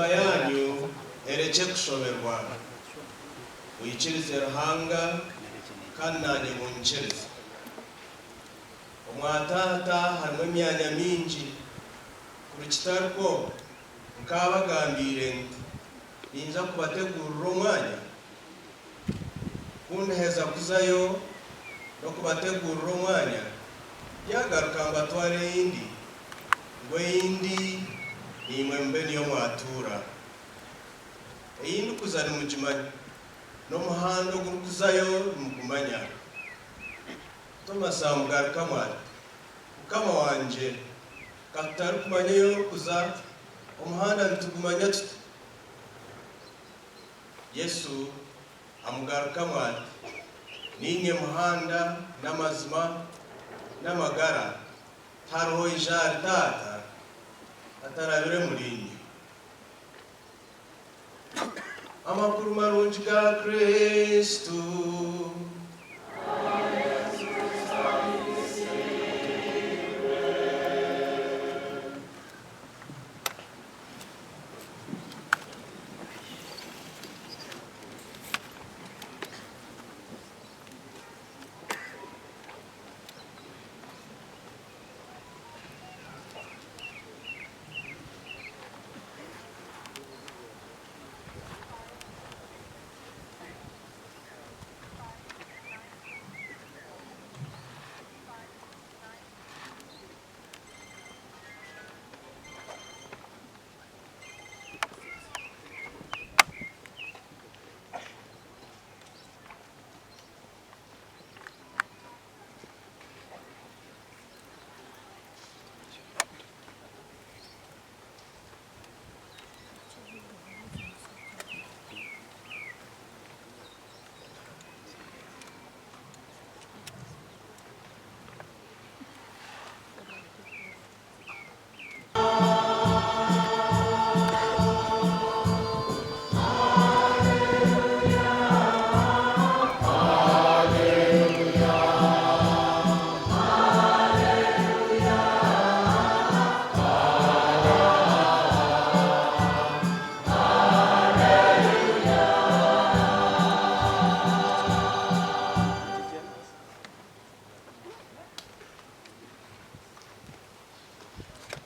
Emitima yaanyu erekye kushoberwa. Mwikirize Ruhanga, kandi naanye munyikirize. Omwa Taata harimu emyanya mingi, kuri kitari kwo, nkaabagambiire nti, Ninza kubateguurira omwanya? Ku ndiheza kuzayo n'okubateguurira omwanya, ndyagaruka mbatware ei ndi, ngu ei ndi naimwe mube niyo mwatuura. Ei ndikuza nimugimanya, n'omuhanda ogurikuzayo nimugumanya. Tomasi amugarukamu ati, Mukama wangye, ka tutarikumanya ei orikuza, omuhanda nitugumanya tuta? Yesu amugarukamu ati, Niinye muhanda n'amazima n'amagara, tihariho oija ahari Taata atarabire omuriinye. Amakuru marungi ga Kristo.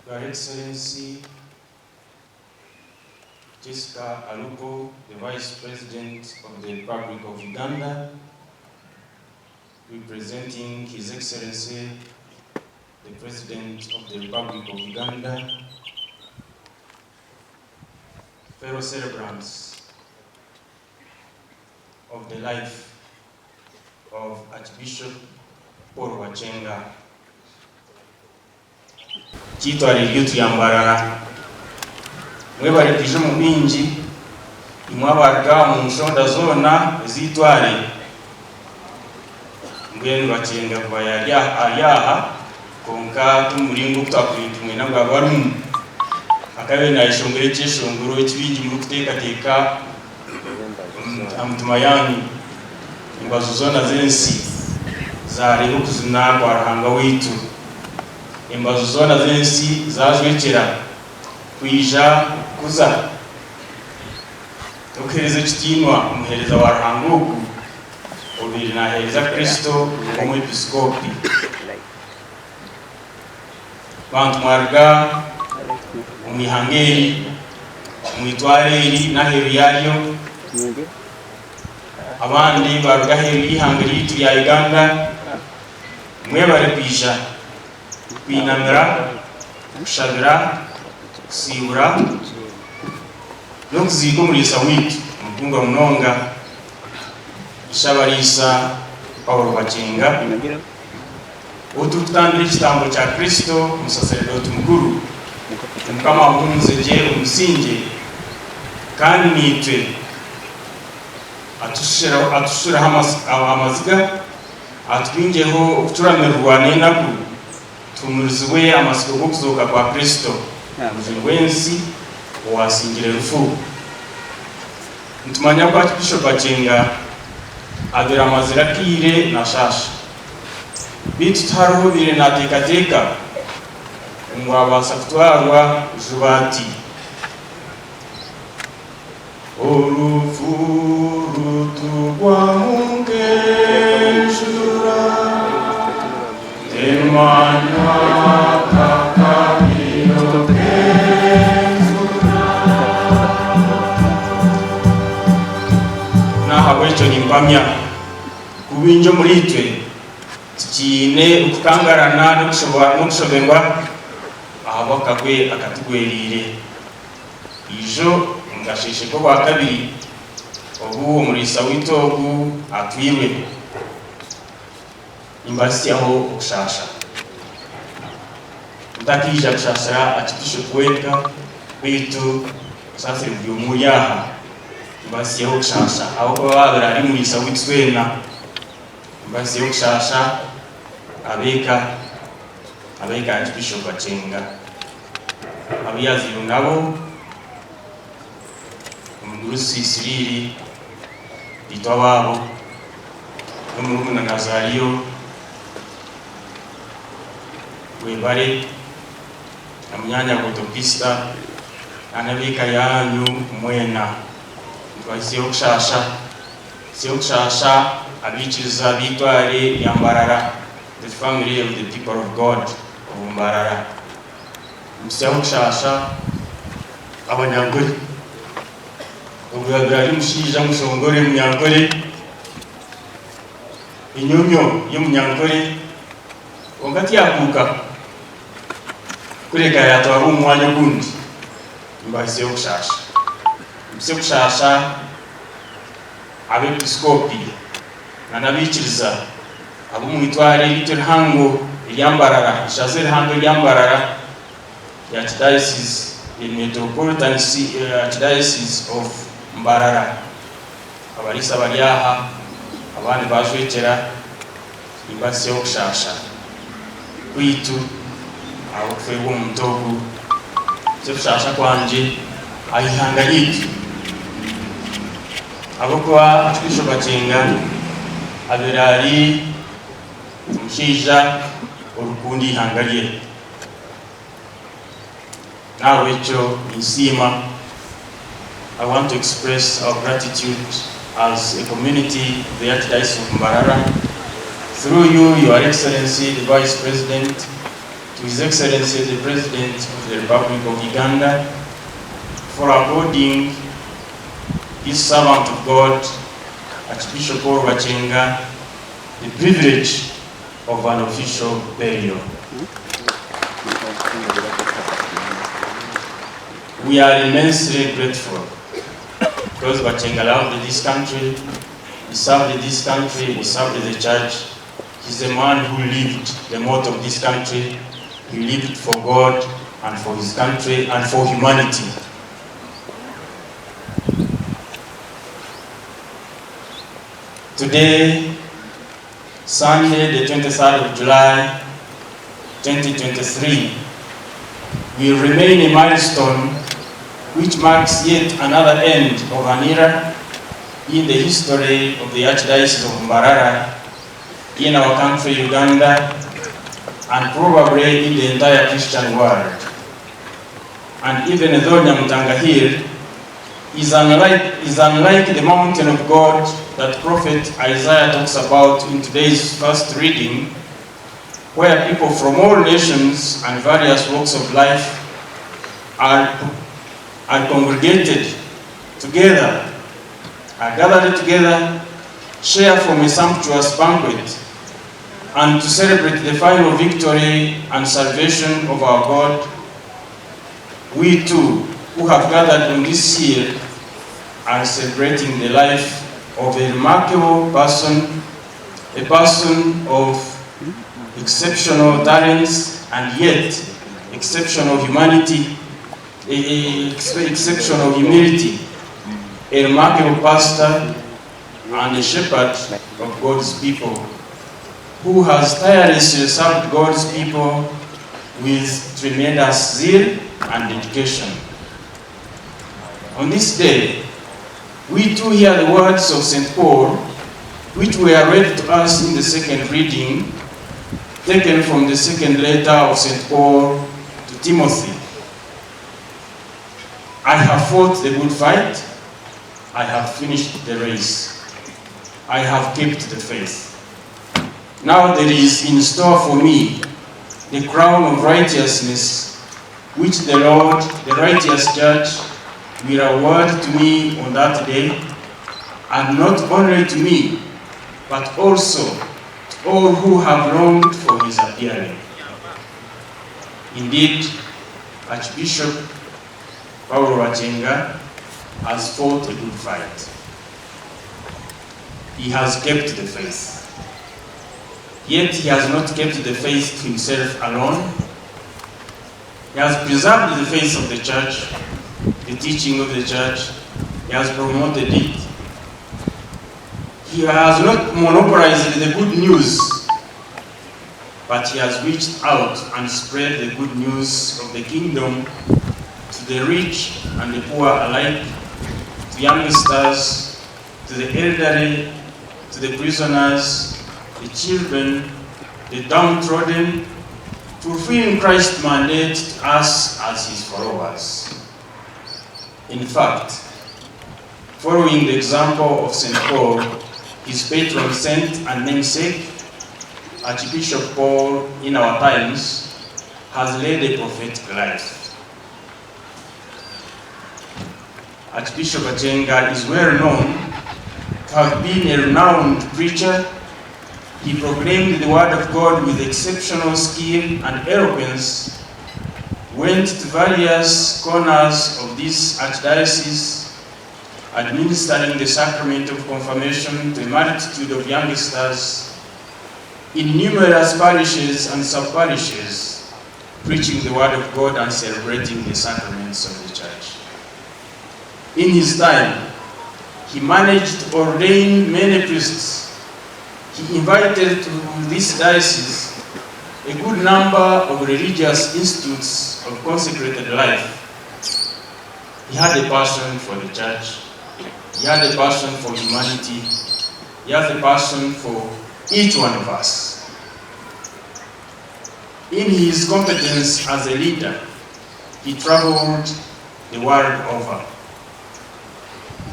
Your Excellency Jessica Alupo, the Vice President of the Republic of Uganda, representing His Excellency the President of the Republic of Uganda, fellow celebrants of the life of Archbishop Paul Bakyenga. Kyitware ryo turya Mbarara. Mwebare kwija omu bwingi imwe abaruga omu nshonda zoona ez'eitware. Mbwenu Bakyenga kuba yari ari aha kwonka ti omu muringo ogu twakubaire nitumwenda ngu abe arimu. Akabaire nayeshongora ekyeshongoro eki baingi murikuteekateeka aha mitima yaanyu. Embaju zoona z'ensi zaareeba okujuna kwa Ruhanga waitu. Embaju zoona z'ensi zaajwekyera kwija kukuza n'okuheereza ekitiinwa omuheereza wa Ruhanga ogu obaire naaheereza Kristo nk'omwepisikoopi. Bantu mwaruga omu ihanga eri, omu itwaro eri n'aheeru yaaryo. Abandi baaruga aheeru y'eihanga ryaitu rya Uganda. Mwebare kwija kwinamira, kushabira, kusiibura n'okuziika omuriisa waitu omukundwa munonga, Ishabariisa Paul Bakyenga, ou turikutambira ekitambo kya Kristo Omusaseredooti Mukuru. Mukama ahuumuze gye omu busingye kandi naitwe atushukireho amaziga. Atubingyeho okucuramirirwa n'enaku, tuhumurizibwe amatsiko g'okuzooka kwa Kristo, Omujuni w'ensi owaasingire rufu. Nitumanya ku Archbishop Bakyenga abaire amazire akaire nashaasha. Beitu tihariho obaire naateekateeka ngu abaasa kutwarwa juba ati. Orufu rutugwamu nk'enjura, Temanywa kakabiro k'enjura. N'ahabw'ekyo nimpamya ku baingi omuriitwe tukiine okukangarana n'okushoberwa ahabw'akagwe akatugwereire. Ijo omu kasheeshe k'Orwakabiri obu omuriisa waitu ogu atwirwe, nimbahitsyaho okushaasha. Ntakaija kushaasira Archbishop wenka, beitu nsaasire buri omwe ori aha. Nimbahitsyaho okushaasha ahabw'okuba waabire ari omuriisa waitu twena. Nimbahitsyaho okushaasha ab'eka, ab'eka ya Archbishop Bakyenga. Abu yaazairwe nabo, omugurusi Siriiri, itwe abaabo, n'omurumuna Nazaariyo, Webare, na munyaanyagwe Topista, n'ab'eka yaanyu mwena. Nitubahitsyeho okushaasha. Hitsyeho okushaasha abaikiriza b'eitware rya Mbarara, the family of the people of God of Mbarara. Nimpitsyaho okushaasha Abanyankore. Ogu yaabaire ari omushaija mushongore Munyankore, enyomyo y'Omunyankore, kwonka tiyakuuka kureka yaatwarwa omu mwanya ogundi. Nimbahitsyaho okushaasha. Nimpitsya okushaasha Abepiskopi n'abaikiriza ab'omu itware eriitu erihango erya Mbarara, ishaza erihango erya Mbarara rya Archdiocese, the Metropolitan Archdiocese of Mbarara. Abariisa bari aha, abandi baajwekyera, nimbatsyaho okushaasha kwaitu ahabw'okufeerwa omuntu ogu. Nikyo kushaasha kwangye aha ihanga ryaitu. Ahabw'okuba Archbishop Bakyenga abaire ari omushaija orikukunda eihanga rye. N'ahabw'ekyo ninsiima, I want to express our gratitude as a community of the Archdiocese of Mbarara through you, Your Excellency the Vice President, to His Excellency the President of the Republic of Uganda for according this servant of God, Archbishop Paul Bakyenga, the privilege of an official burial. We are immensely grateful because Bakyenga loved this country, he served this country, he served the church. He's a man who lived the motto of this country. He lived for God and for his country and for humanity. Today, Sunday, the 23rd of July, 2023, will remain a milestone which marks yet another end of an era in the history of the Archdiocese of Mbarara, in our country, Uganda, and probably in the entire Christian world. And even though Nyamutanga Hill is unlike, is unlike the mountain of God that prophet Isaiah talks about in today's first reading, where people from all nations and various walks of life are, are congregated together, are gathered together, share from a sumptuous banquet, and to celebrate the final victory and salvation of our God, we too, who have gathered on this hill, are celebrating the life of a remarkable person, a person of exceptional talents and yet exceptional humanity, exceptional humility, a remarkable pastor and a shepherd of God's people, who has tirelessly served God's people with tremendous zeal and dedication. On this day, we too hear the words of St. Paul, which were read to us in the second reading, taken from the second letter of St. Paul to Timothy. I have fought the good fight. I have finished the race. I have kept the faith. Now there is in store for me the crown of righteousness, which the Lord, the righteous judge, will award to me on that day, and not only to me, but also to all who have longed for his appearing. Indeed, Archbishop Paulo Bakyenga has fought a good fight. He has kept the faith. Yet he has not kept the faith to himself alone. He has preserved the faith of the church, the teaching of the church. He has promoted it. He has not monopolized the good news, but he has reached out and spread the good news of the kingdom to the rich and the poor alike, to youngsters, to the elderly, to the prisoners, the children, the downtrodden, fulfilling Christ's mandate to us as his followers. In fact, following the example of St. Paul, his patron saint and namesake, Archbishop Paul in our times has led a prophetic life. Archbishop Bakyenga is well known to have been a renowned preacher. He proclaimed the word of God with exceptional skill and eloquence, went to various corners of this archdiocese, administering the sacrament of confirmation to a multitude of youngsters in numerous parishes and sub-parishes, preaching the word of God and celebrating the sacraments of the church. In his time, he managed to ordain many priests. He invited to this diocese a good number of religious institutes of consecrated life. He had a passion for the church. He had a passion for humanity. He has a passion for each one of us. In his competence as a leader, he traveled the world over.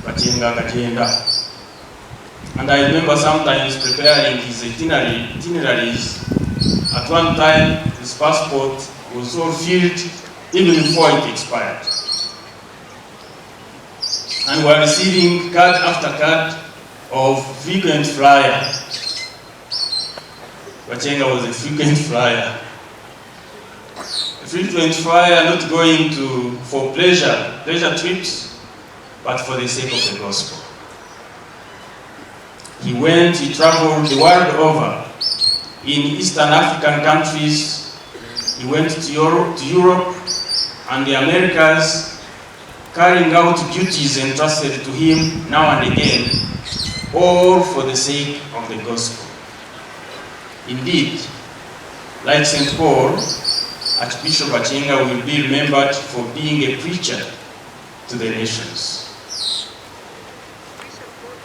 Bakyenga akagyenda. And I remember sometimes preparing his itinerary, itineraries. At one time, his passport was all filled even before it expired. And we are receiving card after card of frequent flyer. Bakyenga was a frequent flyer. A frequent flyer not going to for pleasure, pleasure trips, but for the sake of the gospel. He went, he traveled the world over. In Eastern African countries, he went to Europe and the Americas, carrying out duties entrusted to him now and again, all for the sake of the gospel. Indeed, like St. Paul, Archbishop Bakyenga will be remembered for being a preacher to the nations.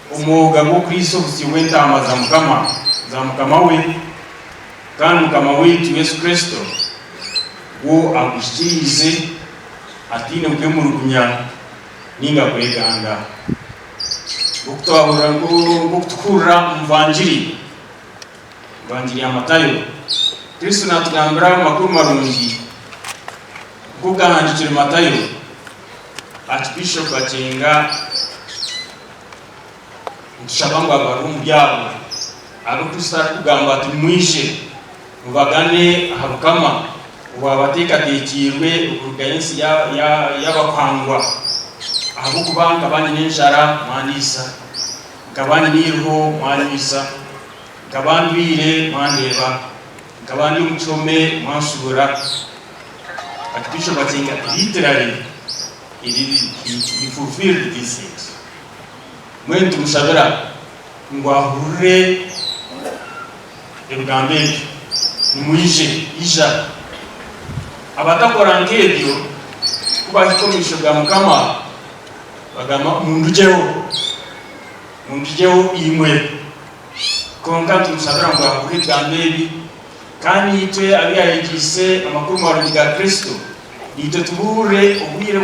Omwoga gw'okuriisa obusyo bw'entaama za Mukama, za Mukama we, kandi Mukama waitu Yesu Kristo, gwo aguhikiriize ataine kwemurugunya nainga kweganga. Nk'oku twahurira, nk'oku tukuhurira omu Vangiri, Vangiri ya Matayo, Kristo naatugambira amakuru marungi nk'oku gaahandiikirwe Matayo. Archbishop Bakyenga nitushaba ngu abarwe omu byabo abu Kristo arikugamba ati mwije mubagane aha bukama obwabateekateekiirwe okuruga ensi yaaba kuhangwa ahabw'okuba nkaba nyine enjara mwandiisa, nkaba nyine eiriho mwanywisa, nkaba ndwaire mwandeeba, nkaba ndi omu kihome mwanshuubura. Archbishop Bakyenga literally he, he, he fulfilled these things. Mbwenu nitumushabira ngu ahurire ebigambo ebyo, nimwije, ija. Abatakora nk'ebyo ku bahika omu maisho ga Mukama bagamba mundugyeho, mundugyeho imwe. Kwonka nitumushabira ngu ahurire ebigambo ebi, kandi itwe abu yaayegyeise amakuru marungi ga Kristo, naitwe tubuurire obwire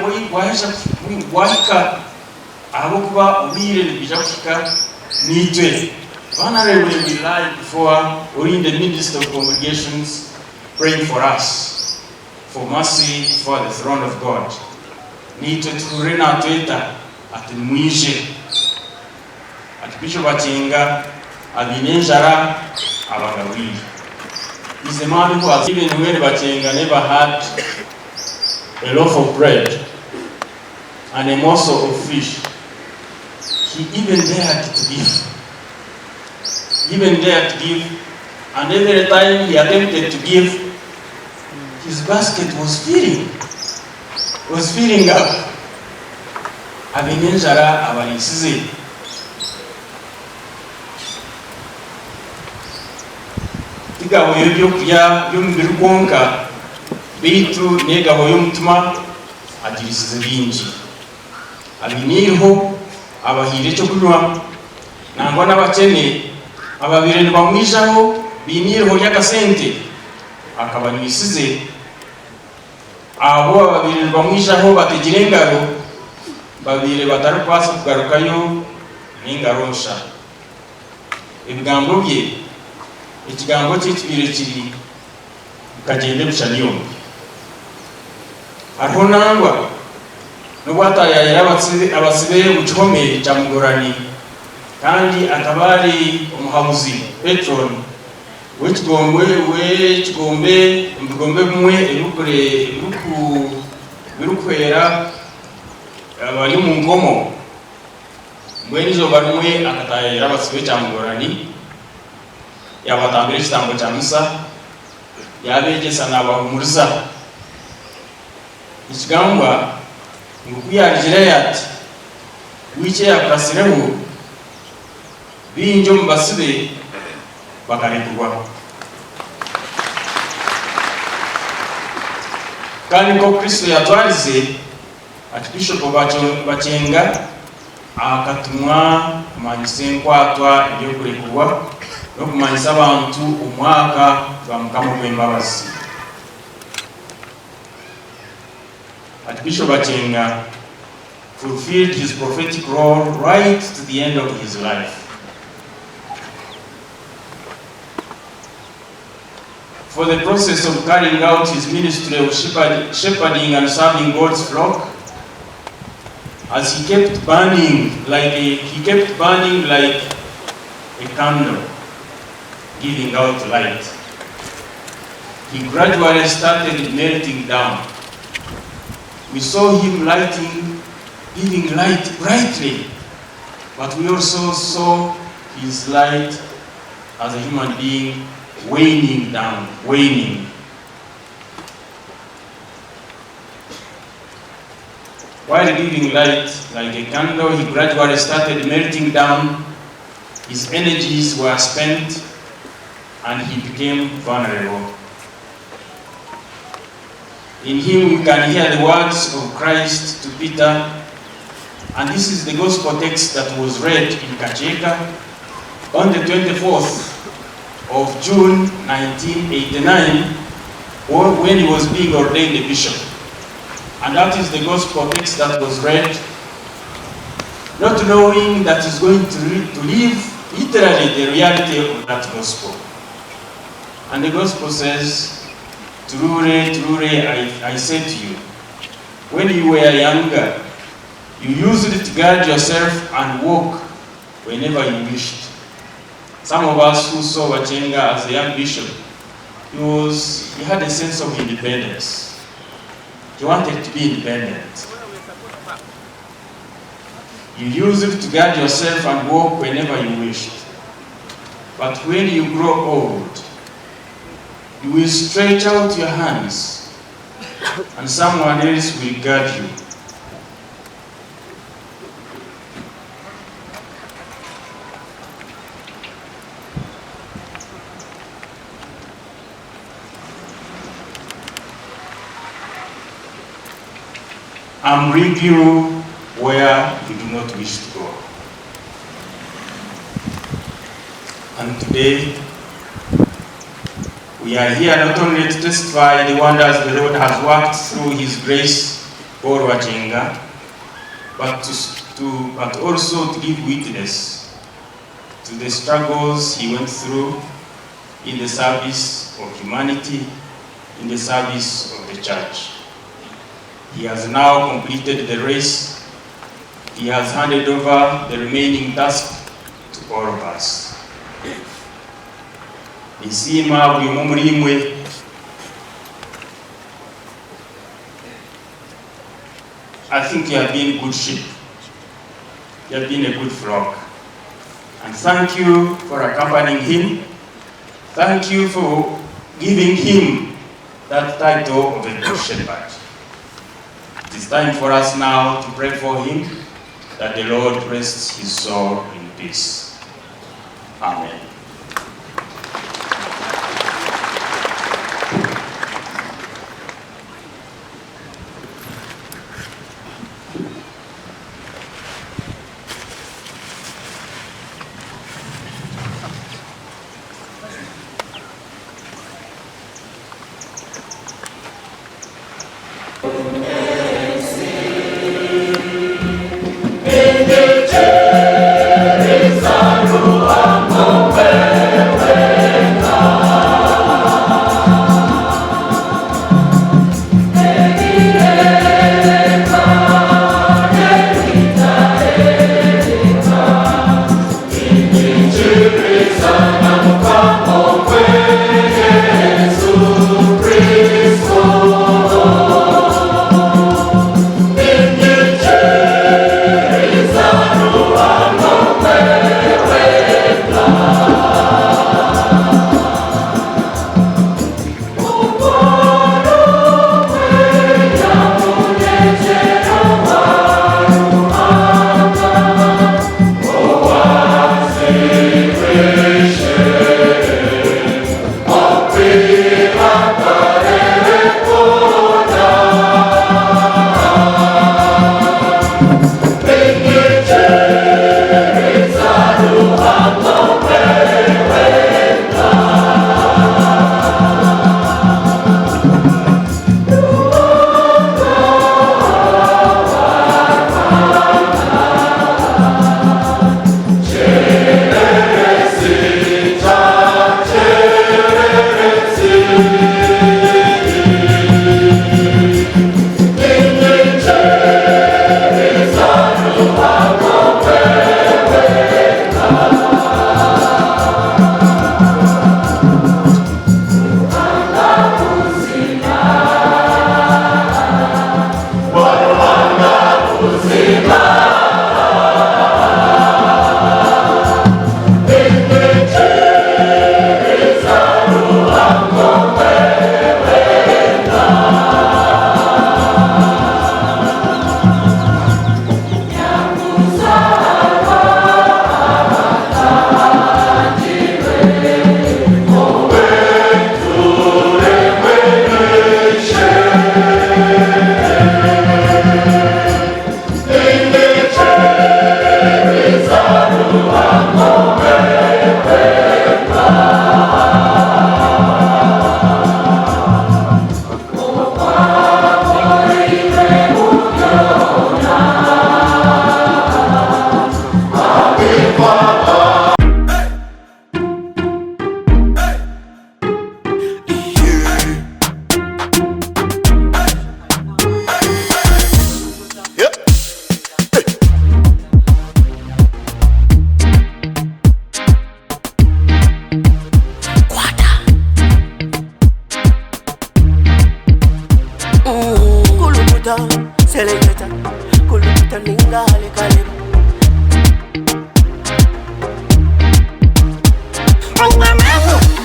bwahika. Ahabw'okuba obwire nibwija kuhika naitwe vulnerable we lie before or in the midst of congregations praying for us for mercy before the throne of God. Naitwe tuhurire natweta ati nimwije. Ati Bishop Bakyenga abaine enjara abagabwire. He's a man who has even when Bakyenga never had a loaf of bread and a morsel of fish, he even dared to give. Even dared to give, and every time he attempted to give, his basket was filling, was filling up. Abaine enjara abariisize. Ti gabo y'ebyokurya by'omubiri kwonka, beitu n'egabo y'omutima agiriisize baingi. Abaine eiriho abahaire eky'okunywa, nangwa n'abakyene ababaire nibamwijaho baine eiriho ry'akasente akabanyweisize. Abo ababaire nibamwijaho bategire engaro babaire batarikubaasa kugarukayo n'engaro nsha. Ebigambo bye, ekigambo kye kibaire kiri Mukagyenda ebishushani yombi. Hariho nangwa n'obu ataayaayira abatsibe omu kihome kya Mugorani kandi akaba ari omuhabuzi, patron, w'ekigombe w'ekigombe omu bigombe ebimwe ebirikuhwera abari omu nkomo. Mbwenu eizooba rimwe akataayaayira abatsibe kya Mugorani. Yaabatambira ekitambo kya Misa, yaabeegyesa naabahumuriza. Nikigambwa ngu ku yaarugireyo ati, wiiki eyaakuratsireho, baingi omu basibe bakarekurwa. Kandi nk'oku Kristo yaatwarize, Archbishop Bakyenga akatumwa kumanyisa enkwatwa eby'okurekurwa n'okumanyisa abantu omwaka gwa Mukama ogw'embabazi. Archbishop Bakyenga fulfilled his prophetic role right to the end of his life. For the process of carrying out his ministry of shepherding and serving God's flock, as he kept burning like a, he kept burning like a candle, giving out light. He gradually started melting down. We saw him lighting, giving light brightly, but we also saw his light as a human being waning down, waning. While giving light like a candle, he gradually started melting down. His energies were spent and he became vulnerable. In him we can hear the words of Christ to Peter, and this is the gospel text that was read in Kakyeka on the 24th of June 1989 when he was being ordained a bishop. And that is the gospel text that was read, not knowing that he's going to, to live literally the reality of that gospel. And the gospel says, Truly, truly, I, I say to you, when you were younger, you used to guard yourself and walk whenever you wished. Some of us who saw Bakyenga as a young bishop, he, was, he had a sense of independence. He wanted to be independent. You used it to guard yourself and walk whenever you wished. But when you grow old, you will stretch out your hands and someone else will guard you. And bring you where you do not wish to go. And today, we are here not only to testify the wonders the Lord has worked through His grace, Paul Bakyenga, but to, to, but also to give witness to the struggles he went through in the service of humanity, in the service of the church. He has now completed the race. He has handed over the remaining task to all of us. Ninsiima buri omwe omuri imwe. I think you have been good sheep. You have been a good flock. And thank you for accompanying him. Thank you for giving him that title of a good shepherd. It is time for us now to pray for him that the Lord rests his soul in peace. Amen.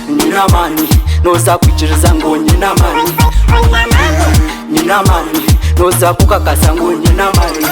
Nyine amaani nooza kwikiriza ngu nyine amaani Nyine amaani nooza kukakasa ngu nyine amaani.